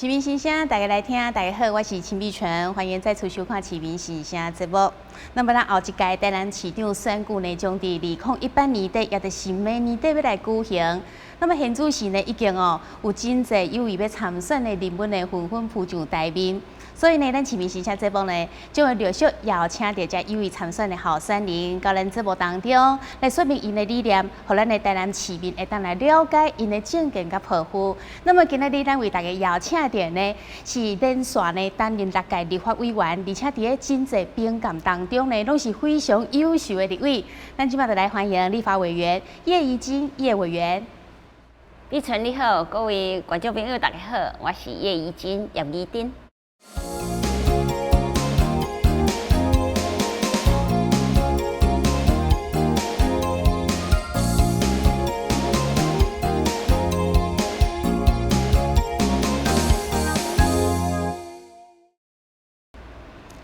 市民心聲，大家來聽。大家好，我是陳美純，歡迎再次收看《市民心聲》節目。那麼咱後一屆台南市長選舉呢，將佇2018年底，也就是明年底欲來舉行。那麼現此時呢，已經哦有真濟有意欲參選的人物呢，紛紛浮上台面。所以呢，咱市民心聲節目呢，將會陸續邀請著遮有意參選的候選人，到咱節目當中來說明𪜶的理念，予咱的台南市民會當來了解𪜶的政見佮抱負。那麼今仔日咱為大家邀請著呢，是連續呢擔任六屆立法委員，而且佇咧真濟評鑑當中呢，攏是非常優秀的立委。咱這擺就來歡迎立法委員葉宜津葉委員。美純你好，各位觀眾朋友大家好，我是葉宜津葉宜津。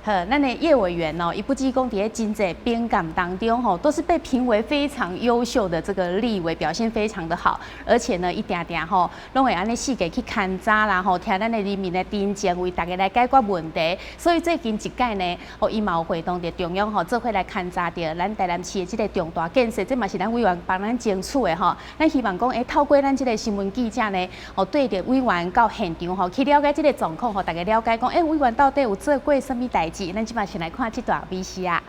好，咱的葉委員哦，伊不只講佇咧真濟評鑑當中吼，都是被評為非常優秀的這個立委，表現非常的好，而且呢，伊定定吼，攏會按呢四界去勘察啦吼，聽咱的人民的陳情，為大家來解決問題。所以最近一屆呢，吼，伊嘛有會同著中央吼，做伙來勘察著咱台南市的這個重大建設，這嘛是咱委員幫咱爭取的吼。咱希望講，會透過咱這個新聞記者呢，吼，對著委員到現場吼，去了解這個狀況，予大家了解講，欸，委員到底有做過啥物代誌？咱這擺先來看這段 VCR。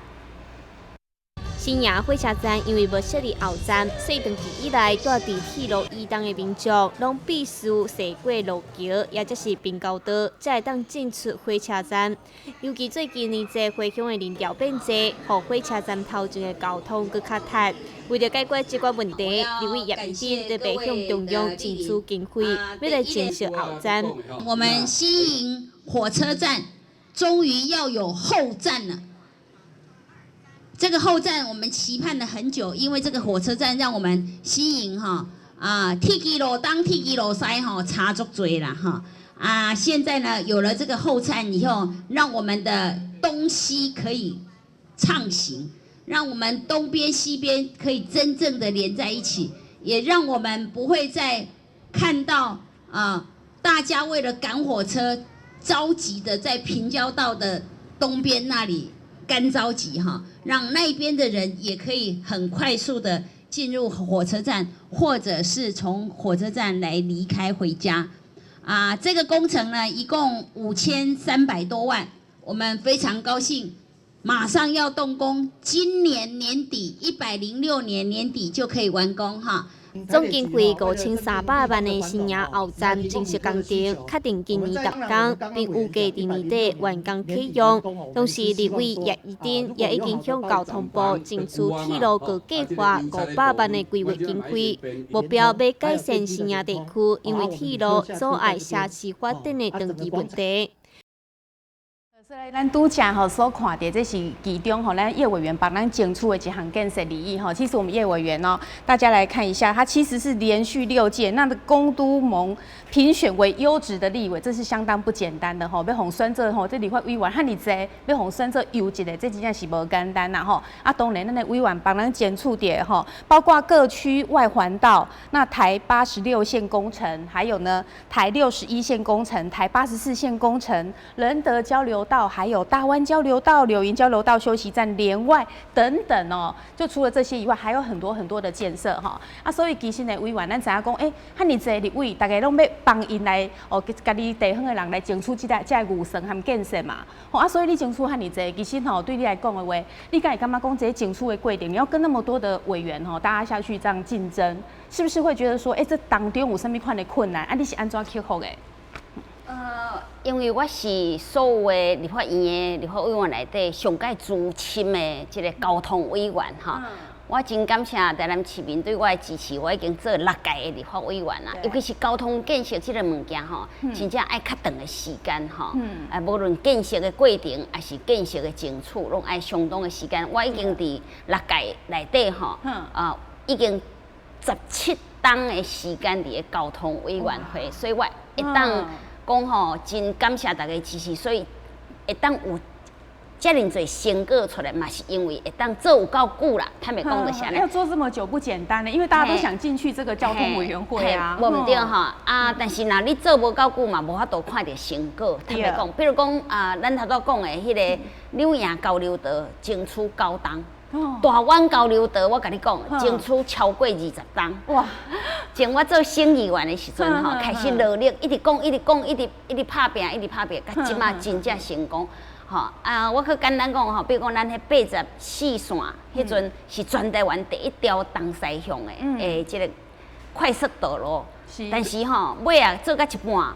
新營火車站因為無設立後站，所以長期以來蹛佇鐵路以東的民眾，攏必須踅過路橋，抑則是平交道，才會當進出火車站。尤其最近年濟回鄉的人潮變濟，予火車站頭前的交通閣較窒。為著解決這個問題，立委葉宜津特別向中央爭取經費，欲來建設後站。我們新營火車站終於要有後站了。這個後站我們期盼了很久，因為這個火車站讓我們新營哈啊，鐵支路東、鐵支路西吼差足濟啦哈啊！現在呢有了這個後站以後，讓我們的東西可以暢行，讓我們東邊西邊可以真正的連在一起，也讓我們不會再看到啊大家為了趕火車着急的在平交道的東邊那裡乾著急哈，讓那邊的人也可以很快速的進入火車站，或者是從火車站來離開回家。啊，這個工程呢，一共5300多萬，我們非常高興，馬上要動工，今年年底106年年底就可以完工哈。總經費5300萬的新營後站正式工程，確定今年動工，並預計佇年底完工啟用。同時，立委葉宜津也已經向交通部爭取鐵路閣計畫500萬的規劃經費，目標欲改善新營地區因為鐵路阻礙社區發展的長期問題。所以咱拄才吼所看著，這是其中吼咱葉委員幫咱爭取的一項建設利益吼。其實我們葉委員哦，大家來看一下，他其實是連續六屆那個公都盟評選為優質的立委，這是相當不簡單的吼。欲予選做吼，這立法委員遐爾濟，欲予選做優質的，這真正是無簡單啦吼。啊，當然咱的委員幫咱爭取著吼，包括各區外環道、那台86線工程，還有呢台61線工程、台84線工程、仁德交流道。還有大灣交流道、柳營交流道休息站聯外等等哦，就除了這些以外，還有很多很多的建設哈。啊，所以其實呢，委員咱知影講，欸，遐爾濟立委，大家攏欲幫𪜶來哦，家己地方的人來爭取這個這個預算和建設嘛。吼啊，所以你爭取遐爾濟，其實吼對你來講的話，你敢會感覺講這個爭取的過程，你要跟那麼多的委員吼，大家下去這樣競爭，是不是會覺得說，欸，這當中有啥物款的困難？啊，你是按怎克服的？因為我是所有的立法院的立法委員內底上蓋資深的這個交通委員哈，我真感謝台南市民對我的支持，我已經做六屆的立法委員啦。尤其是交通建設這個物件吼，真正愛較長的時間吼。啊，無論建設的過程，抑是建設的爭取，攏愛相當的時間。我已經佇六屆內底吼，啊，已經17冬的時間佇咧交通委員會，所以我會當講吼，真感謝大家支持，所以會當有遮爾濟成果出來，嘛是因為會當做有夠久啦。坦白講就是按呢。要做這麼久不簡單呢，因為大家都想進去這個交通委員會啊。無毋對吼啊！但是若你做無夠久嘛，無法度看著成果。坦白講，比如講啊，咱頭拄講的彼个柳營交流道爭取9冬，大灣交流道我共你講，爭取超過20冬。哇！從我做省議員的時陣吼，開始努力，一直講，一直講，一直一直拍拚，一直拍拚，到這馬真正成功。吼啊！我閣簡單講吼，比如講咱彼84線，彼陣是全台灣第一條東西向的欸這个快速道路。但是吼，尾仔做到一半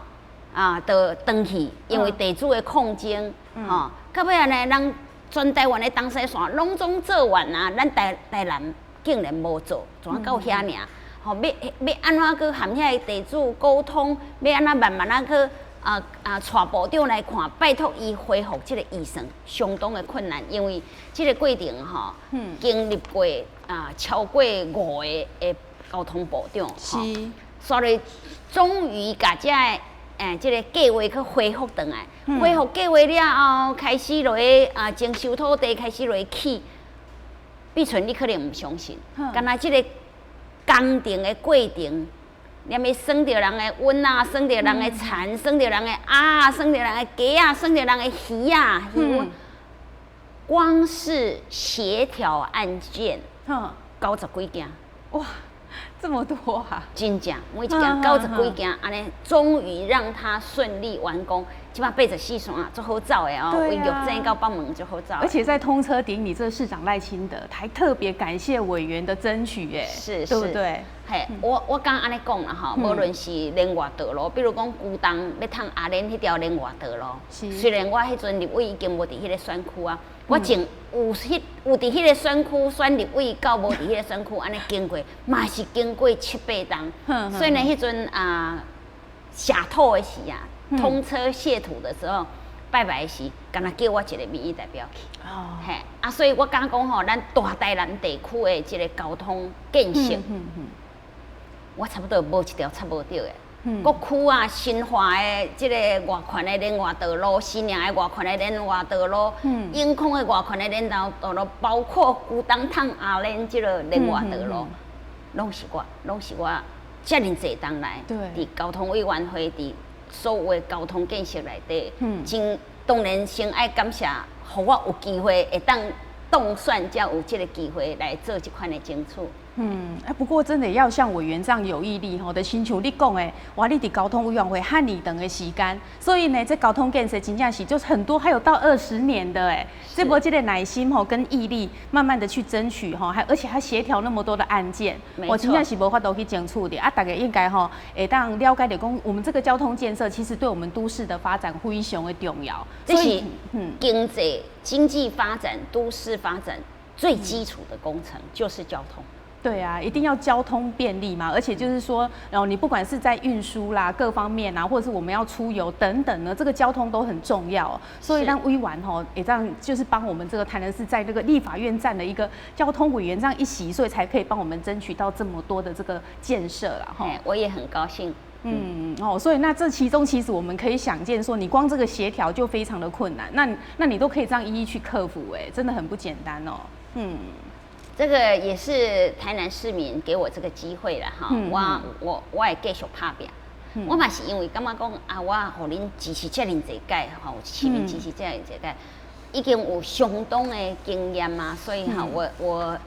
啊，就斷去，因為地主的抗爭，吼。到尾仔呢，人全台灣的東西線攏總做完啊，咱台南竟然無做，怎到遐爾？吼，欲欲按怎去和遐个地主溝通？欲按怎慢慢仔去啊，帶部長來看，拜託伊恢復這個預算，相當的困難，因為這個過程吼，經歷過啊超過五个的交通部長，所以終於共這个這个計劃去恢復轉來，恢復計劃了後，開始落去啊徵收土地，開始落去起。碧純，你可能毋相信，敢若這个工程的過程，連欲算著人的溫啊，算著人的田，算著人的鴨，算著人的雞仔，算著人的魚仔，魚光是協調案件，90幾件。哇，這麼多啊！真正每一件90幾件，按呢終於讓它順利完工。這馬84線啊，足好走的哦，對玉井到北門足好走。而且在通車典禮，這個市長賴清德還特別感謝委員的爭取，哎，是，對不對？嘿，我敢按呢講啦吼，無論是聯外道路，比如講龜東欲通阿蓮彼條聯外道路，雖然我彼陣立委已經無佇彼个選區啊，我從有彼有佇彼个選區選立委到無佇彼个選區，按呢經過嘛是經過七八冬。所以呢，彼陣啊下土的時啊，通車卸土的時候，拜拜時，敢若叫我一个民意代表去。哦，嘿，啊，所以我敢講吼，咱大台南地區的這个交通建設，我差不多無一條插無著的。各區啊，新化的這个外環的聯外道路，新營的外環的聯外道路，永康的外環的聯外道路，包括龜東通阿蓮這个聯外道路，攏是我，攏是我遮爾濟冬來，佇交通委員會，佇所有的交通建設內底，真當然先愛感謝，予我有機會會當當選，才有這个機會來做這款的爭取。嗯，啊，不過真的要像委員這樣有毅力吼，就親像你講的，哇，你佇交通委員會遐爾長的時間，所以呢，這交通建設真正是就是很多，還有到20年的哎，這無這个耐心吼跟毅力，慢慢的去爭取吼，還而且還協調那麼多的案件，我真正是無法度去爭取的啊，大家應該吼會當了解著講，我們這個交通建設其實對我們都市的發展非常的重要，這是經濟發展、都市發展最基礎的工程就是交通。對啊，一定要交通便利嘛，而且就是說，然後你不管是在運輸啦各方面啊，或者是我們要出遊等等呢，這個交通都很重要。所以讓委員吼也這樣，就是幫我們這個台南市在這個立法院佔了一個交通委員這樣一席，所以才可以幫我們爭取到這麼多的這個建設啦。哈，我也很高興。嗯哦，所以那這其中其實我們可以想見，說你光這個協調就非常的困難，那你都可以這樣一一去克服，哎，真的很不簡單哦。嗯。這個也是台南市民給我這個機會啦，哈，我會繼續拍拚。我嘛是因為感覺講啊，我予恁支持遮爾濟屆，吼，市民支持遮爾濟屆，已經有相當的經驗啊，所以哈，我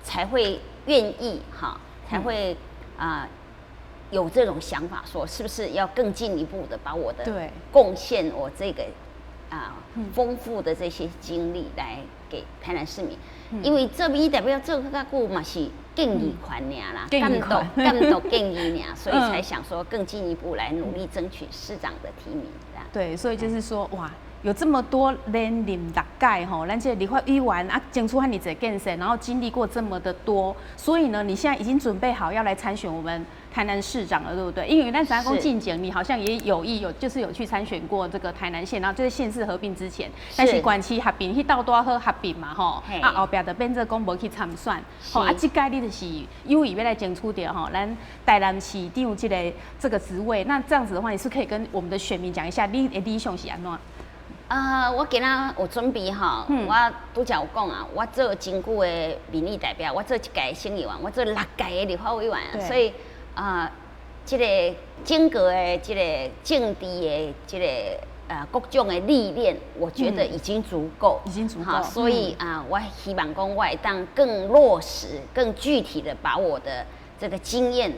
才會願意哈，才會啊有這種想法，說是不是要更進一步的把我的貢獻，我這個啊豐富的這些經歷來給台南市民。因為做民意代表做較久嘛是建議權爾啦，監督建議爾，所以才想說更進一步來努力爭取市長的提名。對，所以就是說，哇，有這麼多連任六屆吼，咱這個立法委員啊，爭取遐爾濟建設，然後經歷過這麼的多，所以呢，你現在已經準備好要來參選我們台南市長了，對不對？因為咱知影講進前，你好像也有意有，就是有去參選過這個台南縣，然後就是縣市合併之前，但是縣市合併彼拄拄好合併嘛，吼，啊後壁就變做講無去參選，吼啊，這屆你就是有意欲來爭取著吼，咱台南市長這個職位，那這樣子的話，你是可以跟我們的選民講一下，你的理想是按怎？啊，我今仔有準備吼，我拄才有講啊，我做真久的民意代表，我做一屆省議員，我做六屆的立法委員，所以啊，這個整個的這個政治的這個各種的歷練，我覺得已經足夠，已經足夠。所以啊，我希望講我會當更落實、更具體的把我的這個經驗，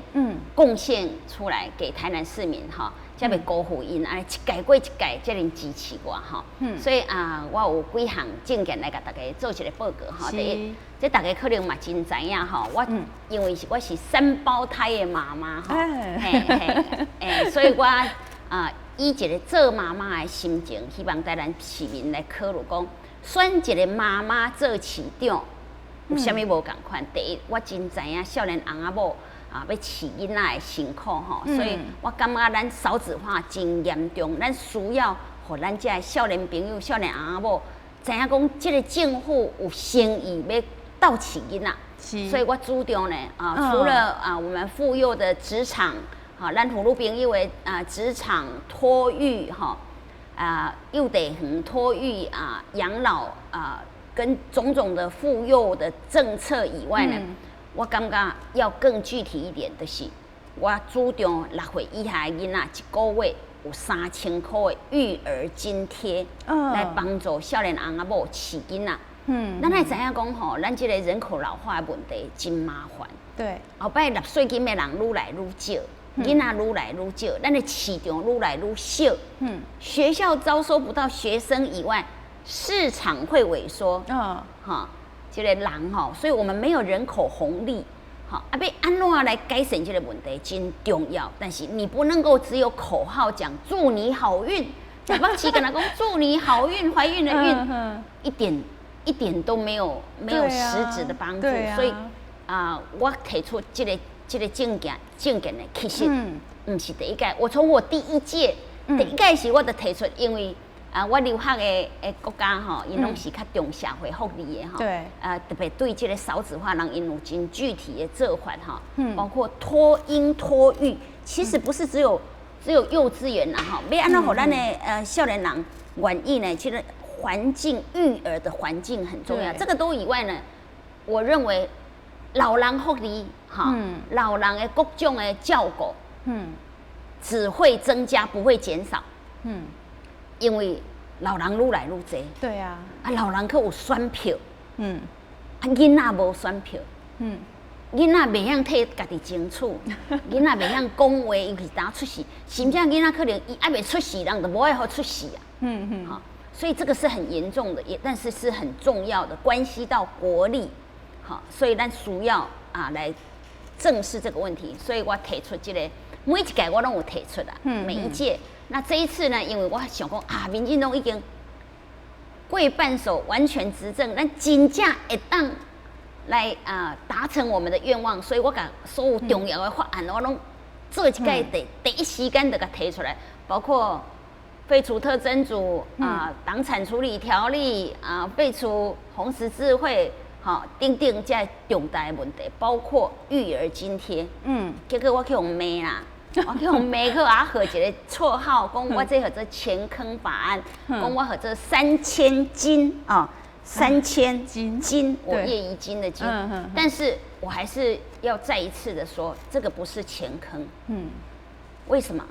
貢獻出來給台南市民哈。才袂辜負𪜶按呢一屆過一屆遮爾支持我吼，所以啊，我有幾項政見來共大家做一個報告吼。第一，這大家可能嘛真知影吼，我因為是我是三胞胎的媽媽吼，嘿嘿，欸，所以我啊以一個做媽媽的心情，希望台南市民來考慮講，選一個媽媽做市長有啥物無仝款？第一，我真知影少年翁仔某啊，欲飼囡仔的辛苦吼，所以我感覺咱少子化真嚴重，咱需要予咱遮的少年朋友、少年翁仔某知影講，這個政府有誠意欲鬥飼囡仔，所以我主張呢，啊，除了啊我們婦幼的職場，哈，咱婦女朋友的啊職場托育哈，啊幼稚園托育啊養老啊跟種種的婦幼的政策以外呢，我感覺要更具體一點的是，我主張6歲以下的囡仔一個月有3000塊的育兒津貼，來幫助少年翁仔某飼囡仔。咱愛知影講吼，咱這個人口老化的問題真麻煩。後擺納稅金的人愈來愈少，囡仔愈來愈少，咱的市場愈來愈小。學校招收不到學生以外，市場會萎縮。哈。這個人吼，所以我們沒有人口紅利，好啊，欲按怎來改善這個問題真重要，但是你不能夠只有口號講祝你好運，台北市敢若講祝你好運，懷孕的孕，一點一點都沒有沒有實質的幫助，所以啊，我提出這個政見呢，其實毋是第一屆，我從我第一屆第一屆時我就提出，因為啊，我留學的國家吼，𪜶攏是較重社會福利的吼。啊，特別對這個少子化，人𪜶有真具體的做法吼。包括托嬰托育，其實不是只有幼稚園啦吼，欲按怎予咱的少年人願意呢？其實環境育兒的環境很重要。這個都以外呢，我認為老人福利哈，老人的各種的照顧，只會增加不會減少。因為老人愈來愈濟，啊老人閣有選票，啊囡仔無選票，囡仔袂曉替家己爭取，囡仔袂曉講話，尤其是當出世，甚至囡仔可能伊猶未出世，人就無愛予出世啊，好，所以這個是很嚴重的，也但是是很重要的，關係到國力，好，所以咱需要啊來正視這個問題，所以我提出這個，每一屆我攏有提出啊，每一屆。那這一次呢，因為我想講啊，民進黨已經過半數完全執政，咱真正會當來啊達成我們的願望，所以我共所有重要的法案，我攏做一屆第一時間就共提出來，包括廢除特偵組啊、黨產處理條例啊、廢除紅十字會，吼等等這重大的問題，包括育兒津貼。結果我去予罵啦。我去予罵去啊，號一個綽號，講我這號做錢坑法案，講我號做三千金啊，三千金金，我葉宜津的津，但是我還是要再一次的說，這個不是錢坑。為什麼？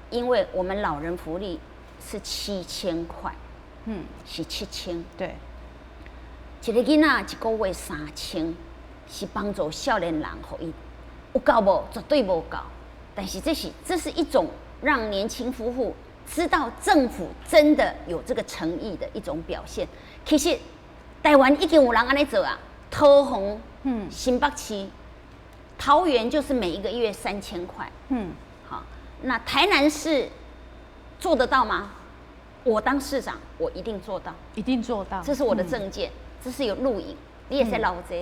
因為我們老人福利是七千塊，是七千。一個囡仔一個月三千，是幫助少年人，予伊有夠無？絕對無夠。但是這是一種讓年輕夫婦知道政府真的有這個誠意的一種表現。其實台灣已經有人按呢做啊，桃園，新北市，桃園就是每一個月3000塊，好，那台南市做得到嗎？我當市長，我一定做到，一定做到，這是我的政見，這是有錄影，你會使留這，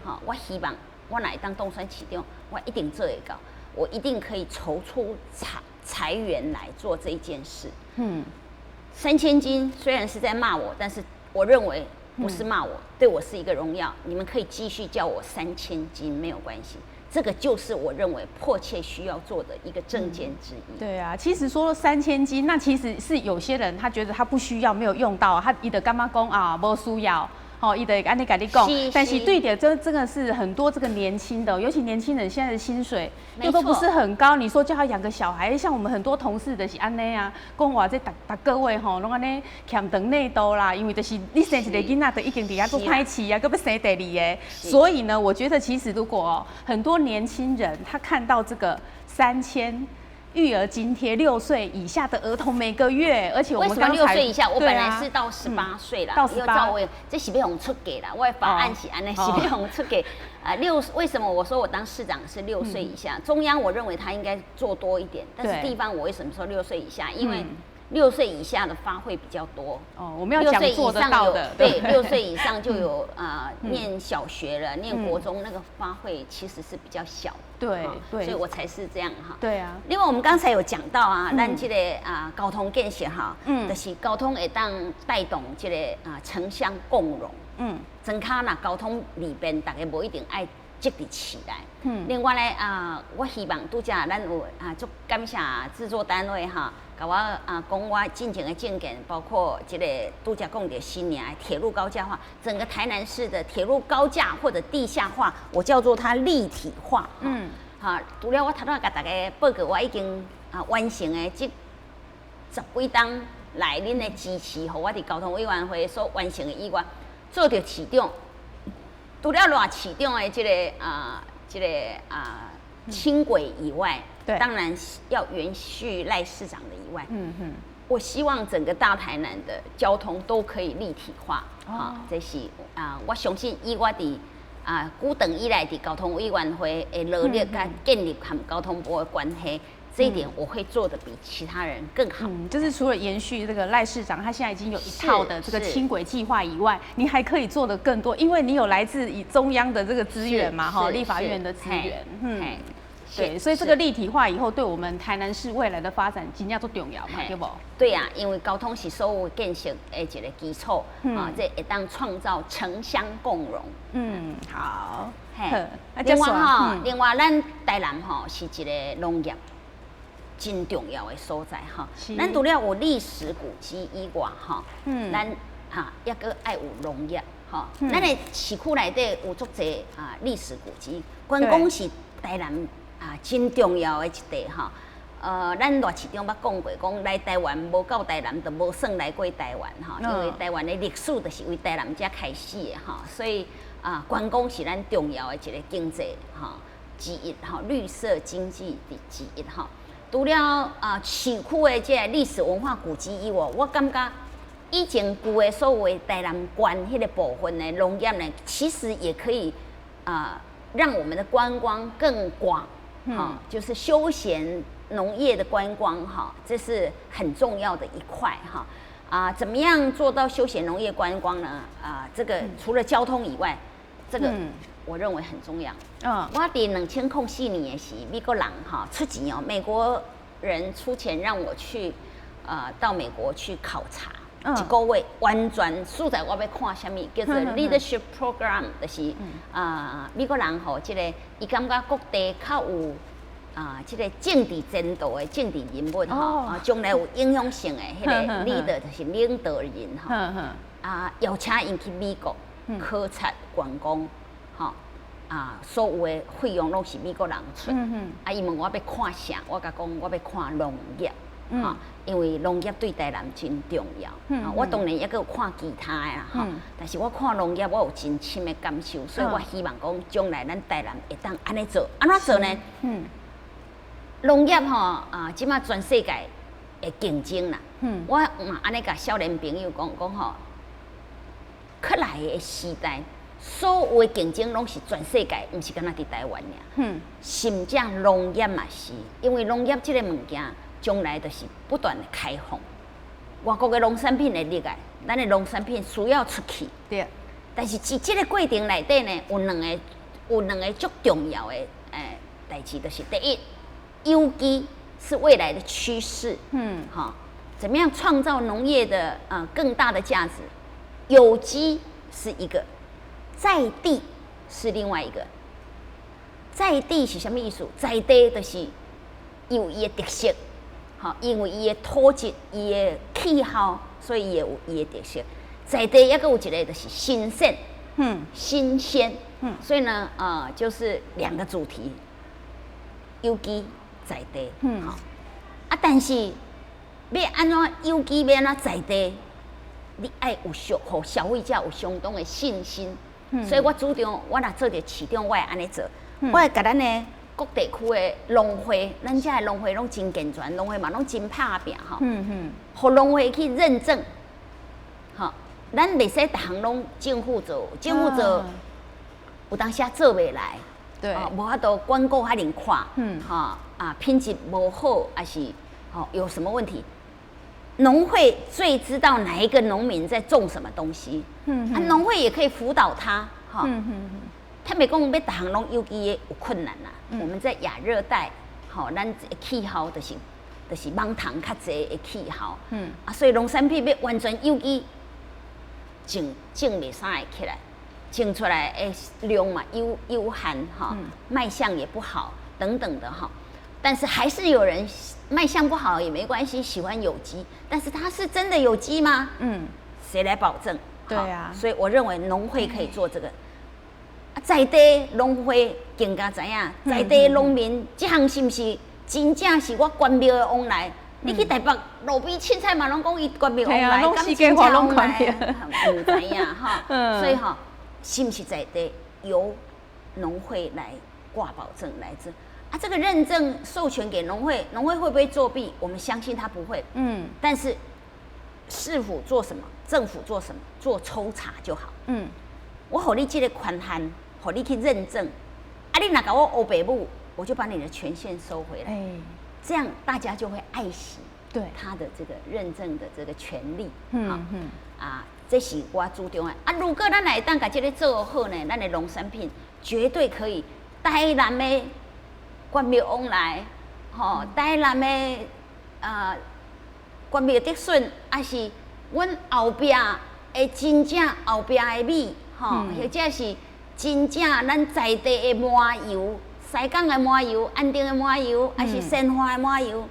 好，我希望我若會當當選市長，我一定做會到。我一定可以籌出財源來做這一件事。三千金雖然是在罵我，但是我認為不是罵我，對我是一個榮耀。你們可以繼續叫我三千金，沒有關係。这个就是我认为迫切需要做的一个政见之一。对啊，其实说3000金，那其实是有些人他觉得他不需要，没有用到，他伊就感覺講啊，無需要。吼，伊就會按呢共你講，但是對的，這個是很多這個年輕的，尤其年輕人現在的薪水又都不是很高，你說叫他養個小孩，像我們很多同事就是按呢啊，講話這逐逐個月吼，攏按呢欠長內肚啦，因為就是你生一个囡仔，就已經佇遐做歹飼啊，閣欲生第二个，所以呢，我覺得其實如果很多年輕人他看到這個三千育兒津貼，6歲以下的兒童每個月，而且我們為什麼6歲以下？我本來是到18歲啦，到18，這是欲予出格啦，我的法案是按呢，是欲予出格啊。六為什麼我說我當市長是六歲以下？中央我認為他應該做多一點，但是地方我為什麼說六歲以下？因為六歲以下的花費比較多。哦，我們要講做得到的。對，六歲以上就有啊，念小學了，念國中那個花費其實是比較小。所以我才是這樣哈。另外，我們剛才有講到啊，咱這個啊交通建設哈，就是交通會當帶動這個啊城鄉共榮。莊跤若交通利便，大家無一定愛擠佇市內。另外咧啊，我希望拄才咱有啊，足感謝製作單位哈。共我啊講我進前的政見，包括這個拄才講的新營鐵路高架化，整個台南市的鐵路高架或者地下化，我叫做它立體化。哈，除了我頭拄共大家報告，我已經啊完成的這十幾冬來恁的支持，予我佇交通委員會所完成的以外，做著市長，除了賴市長的這個啊輕軌以外，當然要延續賴市長的以外，我希望整個大台南的交通都可以立體化，啊，這是啊，我相信以我佇啊久長以來佇交通委員會的努力佮建立和交通部的關係，這一點我會做得比其他人更好。嗯，就是除了延續這個賴市長，他現在已經有一套的這個輕軌計劃以外，你還可以做得更多，因為你有來自以中央的這個資源嘛，哈，立法院的資源，嗯。對，所以這個立體化以後，對我們台南市未來的發展真正足重要嘛，對無？對啊，因為交通是所有建設的一個基礎，啊，這會當創造城鄉共榮。嗯，好。嘿，另外吼，另外咱台南吼是一個農業真重要的所在哈。咱除了有歷史古蹟以外吼，咱哈抑閣愛有農業吼。咱的市區內底有足濟啊歷史古蹟，觀光是台南啊真重要的一塊吼。咱賴市長捌講過，講來台灣無到台南，就無算來過台灣吼，因為台灣的歷史就是為台南遮開始的吼，所以啊，觀光是咱重要的一個經濟吼之一吼，綠色經濟的之一吼。除了啊市區的這個歷史文化古蹟以外，我感覺以前舊的所謂台南縣彼個部分的農業呢，其實也可以啊，讓我們的觀光更廣，哈，就是休閒農業的觀光哈，這是很重要的一塊哈。啊，怎麼樣做到休閒農業觀光呢？啊，這個除了交通以外，這個我認為很重要。我佇2004年的時，美國人哈出錢哦，美國人出錢讓我去，到美國去考察，一個月完全實在我欲看啥物，叫做 leadership program，就是啊，美國人予這個，伊感覺各地較有啊，這個政治前途的政治人物吼，啊，將來有影響性的彼個 leader 就是領導人吼，啊，邀請𪜶去美國考察觀光，吼，啊，所有的費用攏是美國人出，啊，伊問我欲看啥，我共講我欲看農業，吼，因為農業對台南真重要，啊，我當然抑閣有看其他的啦，吼，但是我看農業我有真深的感受，所以我希望講將來咱台南會當按呢做，按怎做呢？農業吼啊，這馬全世界的競爭啦。我嘛按呢共少年朋友講講吼，閣來的時代，所有的競爭攏是全世界，毋是干焦佇台灣爾。甚至農業嘛是，因為農業這個物件，將來就是不斷的開放。外國的農產品會入來，咱的農產品需要出去。但是佇這個過程內底呢，有兩個足重要的代誌，就是第一，有機是未來的趨勢，哈，怎麼樣創造農業的更大的價值？有機是一個，在地是另外一個，在地是啥物意思？在地就是有伊的特色，吼，因為伊的土質、伊的氣候，所以伊會有伊的特色。在地抑閣有一个就是新鮮，新鮮，所以呢，就是兩個主題，有機在地，吼，啊，但是欲按怎有機，欲按怎在地，你愛有相，予消費者有相當的信心。所以我主張，我若做著市長，我會按呢做，我會共咱的各地區的農會，咱遮的農會攏真健全，農會嘛攏真拍拚吼，予農會去認證，吼，咱袂使逐項攏政府做，政府做有當時做袂來，無法度管顧遐爾寬，吼啊品質無好，抑是吼有什麼問題？農會最知道哪一個農民在種什麼東西，啊，農會也可以輔導他，哈，他袂講欲逐項攏有機的有困難啦。我們在亞熱帶，吼，咱氣候就是蠓蟲較濟的氣候，啊，所以農產品欲完全有機，種種袂啥會起來，種出來的量嘛有限哈，賣相也不好等等的哈。但是還是有人賣相不好也沒關係，喜歡有機，但是它是真的有機嗎？誰來保證？對啊，所以我認為農會可以做這個。啊，在地農會更加知影，在地農民這項是毋是真正是我關廟的往來？你去台北路邊凊彩嘛，攏講伊關廟往來，敢真正往來？毋知影哈。所以哈，是毋是在地由農會來掛保證來做？啊，這個認證授權給農會，農會會不會作弊？我們相信他不會。但是市府做什麼，政府做什麼，做抽查就好。我予你這個權限，予你去認證。啊，你若共我烏白舞，我就把你的權限收回來。這樣大家就會愛惜他的這個認證的這個權利。啊，這是我主張的。啊，如果咱會當共這个做好呢，咱的農產品絕對可以台南的關廟往來，吼，台南的關廟竹筍，抑是阮後壁的真正後壁的米，吼，或者是真正咱在地的麻油，西港的麻油、安定的麻油，抑是善化的麻油，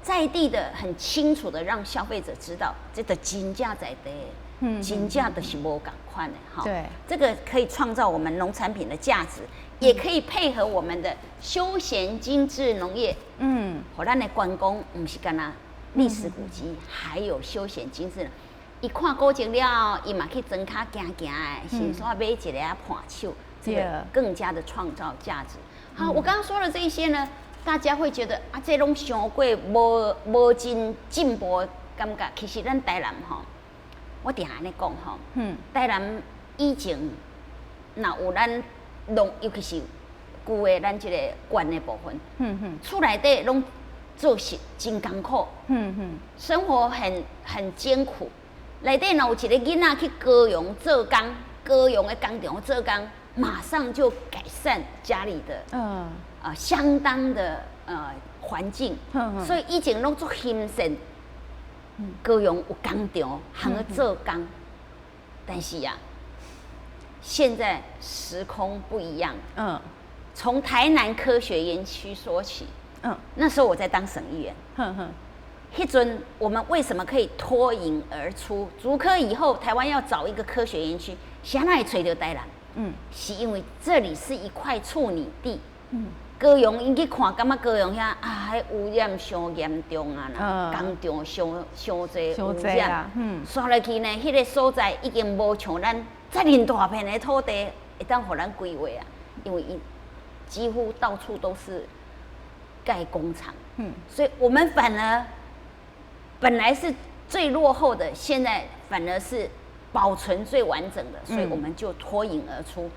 在地的很清楚的讓消費者知道，這個真正在地，真正的是無仝款的，哈。這個可以創造我們農產品的價值，也可以配合我們的休閒精緻農業，予咱的觀光毋是干焦歷史古蹟，還有休閒精緻。伊看古蹟了，伊嘛去莊跤行行的，順紲買一个仔伴手，這個更加的創造價值。好，我剛剛說的這些呢，大家會覺得啊，這攏傷過無無真進步的感覺。其實咱台南吼，我定按呢講吼，台南以前若有咱農，尤其是舊的咱這個縣的部分，厝內底攏做事真艱苦，生活很艱苦。內底若有一個囡仔去高雄做工，高雄的工廠做工，馬上就改善家裡的相當的環境。所以以前攏足欣羨，高雄有工廠，通去做工。但是啊，現在時空不一樣。從台南科學園區說起。那時候我在當省議員。彼陣我們為什麼可以脫穎而出？竹科以後，台灣要找一個科學園區，啥人會揣著台南？是因為這裡是一塊處女地。高雄𪜶去看，感覺高雄遐啊，彼污染傷嚴重啊啦，工廠傷傷濟污染。煞落去呢，彼個所在已經無像咱遮爾大片的土地會當予咱規劃啊，因為伊幾乎到處都是蓋工廠。所以我們反而本來是最落後的，現在反而是保存最完整的，所以我們就脫穎而出。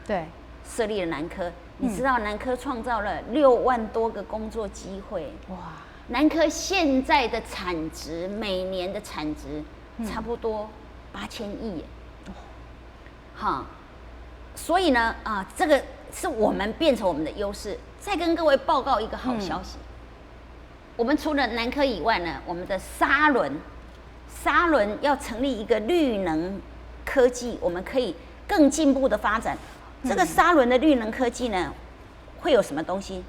設立了南科。你知道南科創造了6萬多個工作機會。哇！南科現在的產值，每年的產值差不多8000億。哈，所以呢，啊，這個是我們變成我們的優勢。再跟各位報告一個好消息，我們除了南科以外呢，我們的沙崙，沙崙要成立一個綠能科技，我們可以更進步的發展。這個沙崙的綠能科技呢，会有什么东西？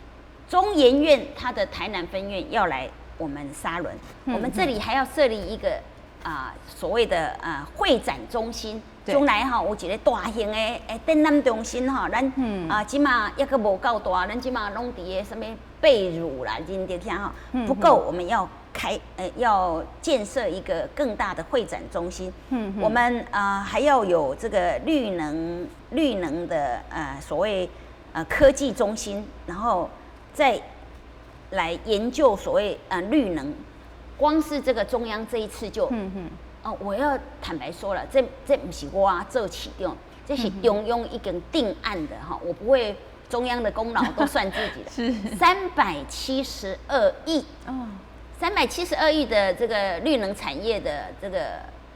中研院它的台南分院要来我们沙仑，我们这里还要设立一个所谓的会展中心。將來吼有一個大型的展覽中心吼，咱這馬猶閣無夠大，咱這馬攏佇个啥物貝乳啦、仁德遐吼不夠，我們要開要建設一個更大的會展中心。我們還要有這個綠能的所謂科技中心，然後再來研究所謂綠能。光是這個中央這一次就。哦，我要坦白說了，這毋是我做市長，這是中央已經定案的哈，我不會中央的功勞都算自己的。372億，372億的這個綠能產業的這個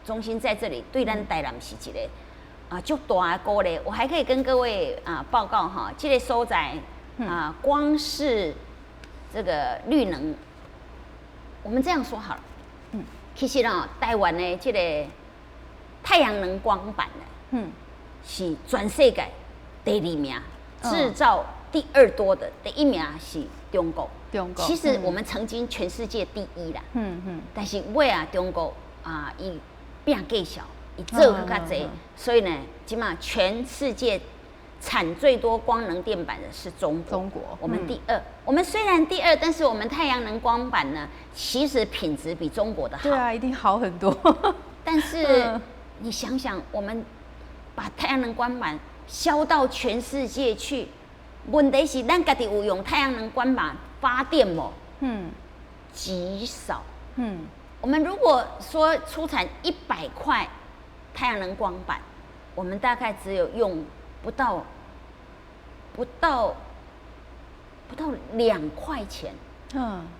中心在這裡，對咱台南是一個足大的鼓勵。我還可以跟各位報告哈，這個所在光是這個綠能，我們這樣說好了，其實呢，台灣的這個太陽能光板呢，是全世界第二名，製造第二多的，第一名是中國。中國。其實我們曾經全世界第一啦。但是尾仔中國伊拚計數，伊做閣較濟，所以呢，這馬全世界產最多光能電板的是中國。中國，我們第二。我們雖然第二，但是我們太陽能光板呢，其實品質比中國的好。對啊，一定好很多。但是你想想，我們把太陽能光板銷到全世界去，問題是咱家己有用太陽能光板發電無？極少。我們如果說出產100塊太陽能光板，我們大概只有用不到2塊錢，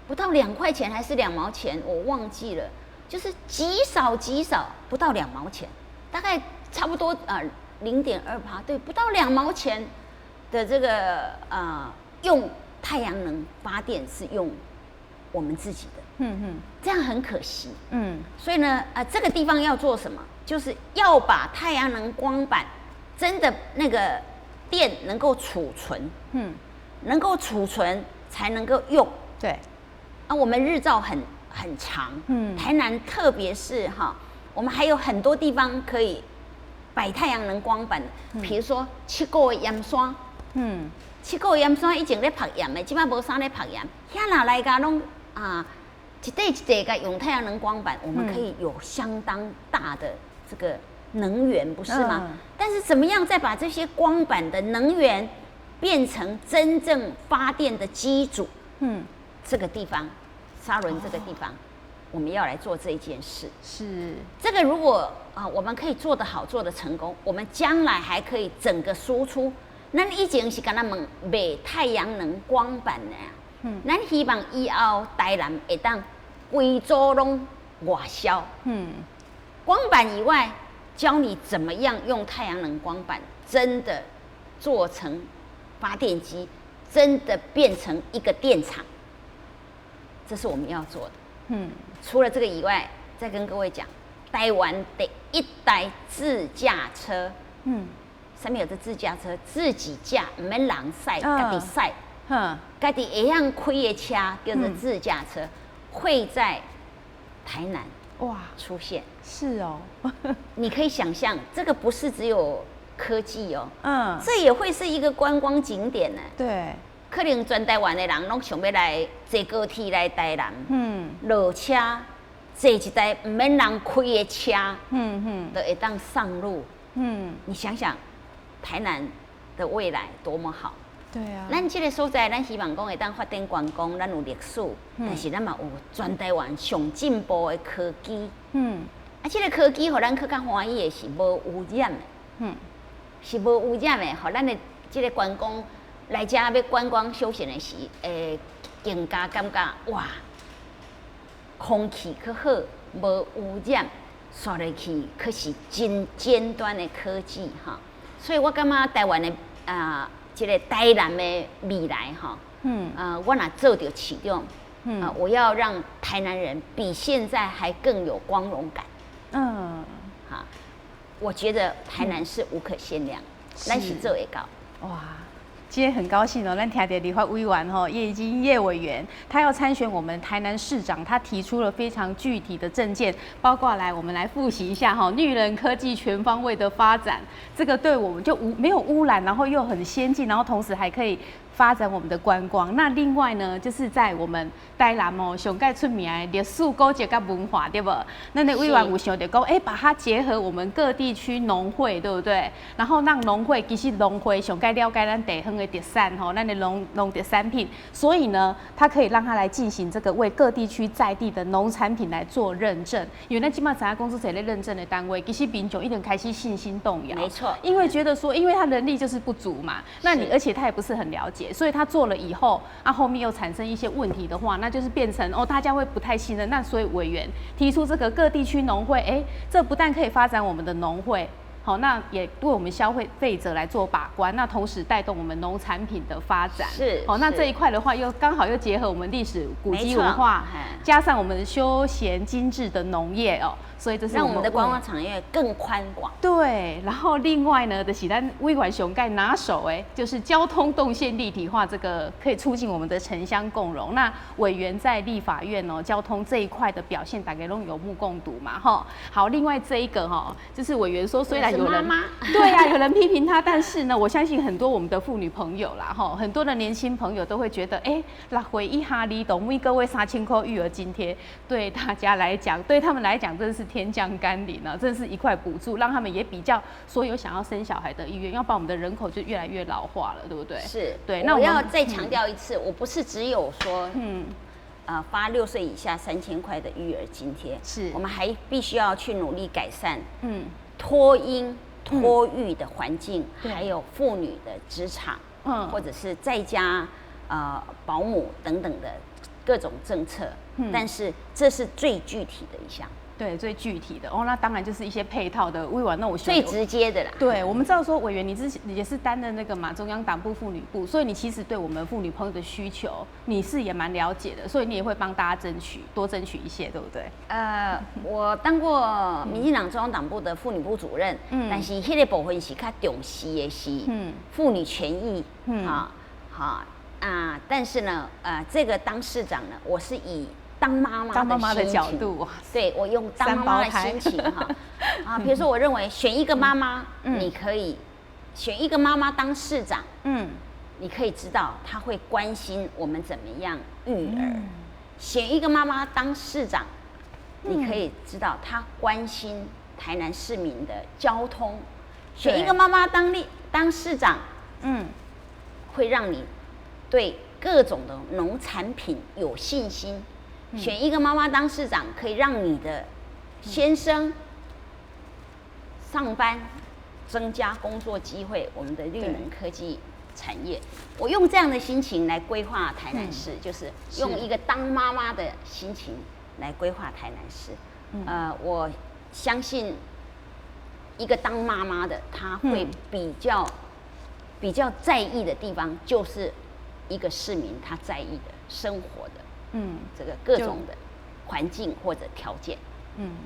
不到2塊錢還是2毛錢，我忘記了，就是極少極少，不到2毛錢，大概差不多0.2%，對，不到2毛錢的這個用太陽能發電是用我們自己的，這樣很可惜，所以呢，這個地方要做什麼？就是要把太陽能光板真的那個電能夠儲存，能夠儲存才能夠用。我們日照很長，台南特別是哈，我們還有很多地方可以擺太陽能光板，比如說七股的鹽山，七股鹽山以前咧曝鹽的，這擺無啥咧曝鹽，遐若來共攏一塊一塊共用太陽能光板，我們可以有相當大的這個能源，不是嗎？但是怎麼樣再把這些光板的能源變成真正發電的機組？這個地方，沙崙這個地方，我們要來做這一件事。這個如果我們可以做得好，做得成功，我們將來還可以整個輸出。咱以前是干焦問賣太陽能光板的，咱希望以後台南會當規組攏外銷。光板以外，教你怎麼樣用太陽能光板，真的做成發電機，真的變成一個電廠，這是我們要做的。除了這個以外，再跟各位講，台灣第一台自駕車，啥物叫做自駕車，自己駕，毋免人駛，家己駛，家己會曉開的車叫做自駕車，會在台南出現。是哦，你可以想象，這個不是只有科技哦，這也會是一個觀光景點呢。可能全台灣的人攏想欲來坐高鐵來台南，落車坐一台毋免人開的車，就會當上路。你想想，台南的未來多麼好。咱這個所在，咱希望講會當發展觀光，咱有歷史，但是咱嘛有全台灣上進步的科技。這個科技予咱閣較歡喜的是無污染的。是無污染的，予咱的這個觀光來遮欲觀光休閒的時，會更加感覺哇，空氣較好，無污染，煞落去閣是真尖端的科技哈。所以我感覺台灣的這個台南的未來哈，我若做著市長，我要讓台南人比現在還更有光榮感。我覺得台南是無可限量，咱是做會到。哇。今天很高興哦，咱聽著立法委員吼葉宜津葉委員，他要參選我們台南市長，他提出了非常具體的政見，包括來我們來複習一下哈，綠能科技全方位的發展，這個對我們就無沒有污染，然後又很先進，然後同時還可以發展我們的觀光。那另外呢，就是在我們台南哦，上蓋出名的歷史古蹟佮文化，對無？咱的委員有想著講，欸，把它結合我們各地區農會，對不對？然後讓農會其實農會上蓋了解咱地方的特產吼，咱的農特產品，所以呢，它可以讓它來進行這個為各地區在地的農產品來做認證。因為咱這馬知影講做這類認證的單位，其實民眾一定開始信心動搖，沒錯，因為覺得說，因為他人力就是不足嘛，那你而且他也不是很了解，所以他做了以後，啊後面又產生一些問題的話，那就是變成哦，大家會不太信任。那所以委員提出這個各地區農會，欸，這不但可以發展我們的農會，好，那也對我們消費者來做把關，那同時帶動我們農產品的發展。好，那這一塊的話，又剛好又結合我們歷史古蹟文化，加上我們休閒精緻的農業哦，所以這是讓我們的觀光產業更寬廣。對，然後另外呢，就是咱委員上蓋拿手哎，就是交通動線立體化，這個可以促進我們的城鄉共榮。那委員在立法院哦，交通這一塊的表現，大家攏有目共睹嘛，哈。好，另外這一個哈，就是委員說，雖然有人對呀，有人批評他，但是呢，我相信很多我們的婦女朋友啦，哈，很多的年輕朋友都會覺得，哎，6歲以下兒童每個月3000塊育兒津貼，對大家來講，對他們來講，真的是天降甘霖啊，真的是一塊補助，讓他們也比較說有想要生小孩的意願，要不然我們的人口就越來越老化了，對不對？是，對。那我要再強調一次，我不是只有說，發6歲以下3000塊的育兒津貼，我們還必須要去努力改善，托嬰、托育的環境，還有婦女的職場，或者是在家保姆等等的各種政策，但是這是最具體的一項。對，最具體的哦，那當然就是一些配套的。委員，那我最直接的啦。對，我們知道說，委員你之前也是擔任那個嘛中央黨部婦女部，所以你其實對我們婦女朋友的需求，你是也蠻了解的，所以你也會幫大家爭取，多爭取一些，對不對？我當過民進黨中央黨部的婦女部主任，但是彼個部分是較重視的是婦女權益，啊，好啊，但是呢，這個當市長呢，我是以當媽媽的角度，對，我用當媽媽的心情哈啊，比如說我認為選一個媽媽，你可以選一個媽媽當市長，你可以知道她會關心我們怎麼樣育兒；選一個媽媽當市長，你可以知道她關心台南市民的交通；選一個媽媽當市長，會讓你對各種的農產品有信心。選一個媽媽當市長，可以讓你的先生上班，增加工作機會。我們的綠能科技產業，我用這樣的心情來規劃台南市，就是用一個當媽媽的心情來規劃台南市。我相信一個當媽媽的，她會比較在意的地方，就是一個市民他在意的生活的。這個各種的環境或者條件。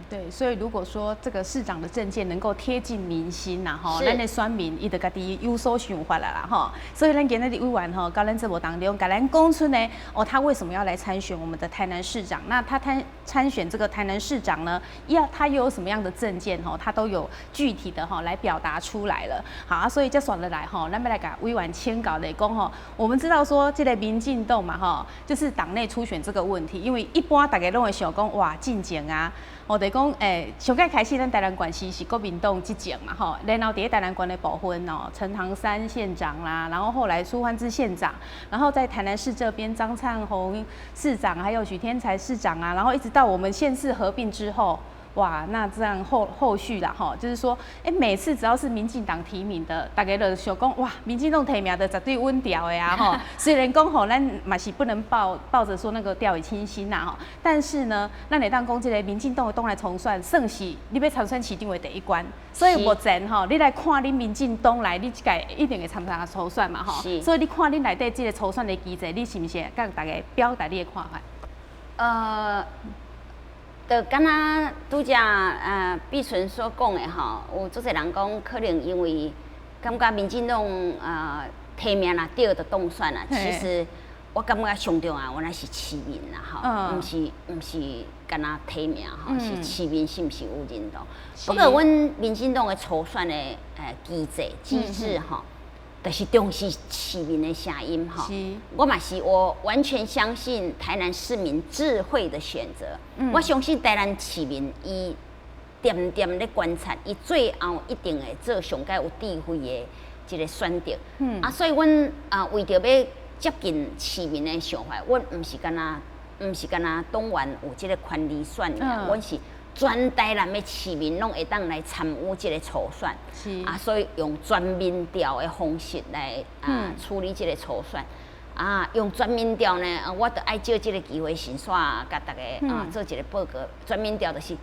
對，所以如果說這個市長的政見能夠貼近民心呐，吼，咱的選民伊就家己有所想法啦啦，吼。所以咱今日的委員吼，佇咱節目當中，共咱講出呢，哦，他為什麼要來參選我們的台南市長？那他參選這個台南市長呢，要他又有什麼樣的政見？吼，他都有具體的哈來表達出來了。好啊，所以接紲落來吼，咱欲來共委員請教來講吼，我們知道說這個民進黨嘛，吼，就是黨內初選這個問題，因為一般大家攏會想講，哇，進前啊。我就講，欸，上蓋開始，咱台南縣市是國民黨執政嘛，吼，然後佇咧台南縣的部分哦，陳唐山縣長啦，然後後來蘇煥智縣長，然後在台南市這邊張燦宏市長，還有許添財市長啊，然後一直到我們縣市合併之後，哇，那這樣後續啦，吼，就是說，欸，每次只要是民進黨提名的，大家就想講，哇，民進黨提名的絕對穩牢的啊，吼。雖然講吼，咱嘛是不能抱着說那個掉以輕心啦，吼。但是呢，咱會當講這個民進黨的黨內重選，算是你欲參選市長的第一關。所以目前吼，你來看恁民進黨內，你這屆一定會參加初選嘛，吼。所以你看恁內底這個初選的機制，你是毋是會共大家表達你的看法？就敢若拄才碧純所講的吼，有足濟人講，可能因為感覺民進黨提名若著就當選啦。其實我感覺上重要，原來是市民啦，吼，毋是干焦提名吼，是市民是毋是有認同。不過，阮民進黨的初選的機制吼，就是重視市民的聲音吼。我嘛是我完全相信台南市民智慧的選擇。我相信台南市民伊恬恬咧觀察，伊最後一定會做上蓋有智慧的一個選擇。啊，所以阮啊為著欲接近市民的想法，阮毋是干焦黨員有這個權利選，阮是全台南的市民攏會當來參與這個初選。啊，所以用全民調的方式來處理這個初選。啊，用全民調呢，我著愛藉這個機會先煞共大家做一個報告。全民調就是，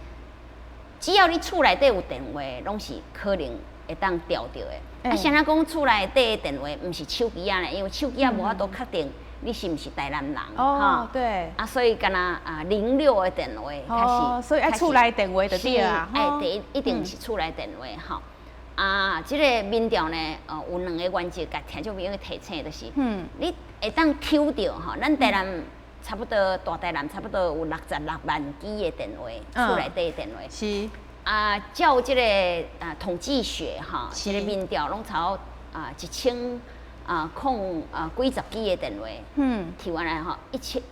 只要你厝內底有電話，攏是可能會當調著的。啊，啥人講厝內底的電話毋是手機仔呢？因為手機仔無法度確定你是毋是台南人。哦，對。啊，所以干焦06的電話較是，所以愛厝內電話就對啊。愛第一一定是厝內電話吼。啊，這個民調呢，有兩個原則，共聽眾朋友提醒，就是，你會當抽著吼，咱台南差不多大台南差不多有66萬支的電話，厝內底的電話。啊，照這個統計學哈，這個民調攏差不多一千空幾十支的電話，提完來吼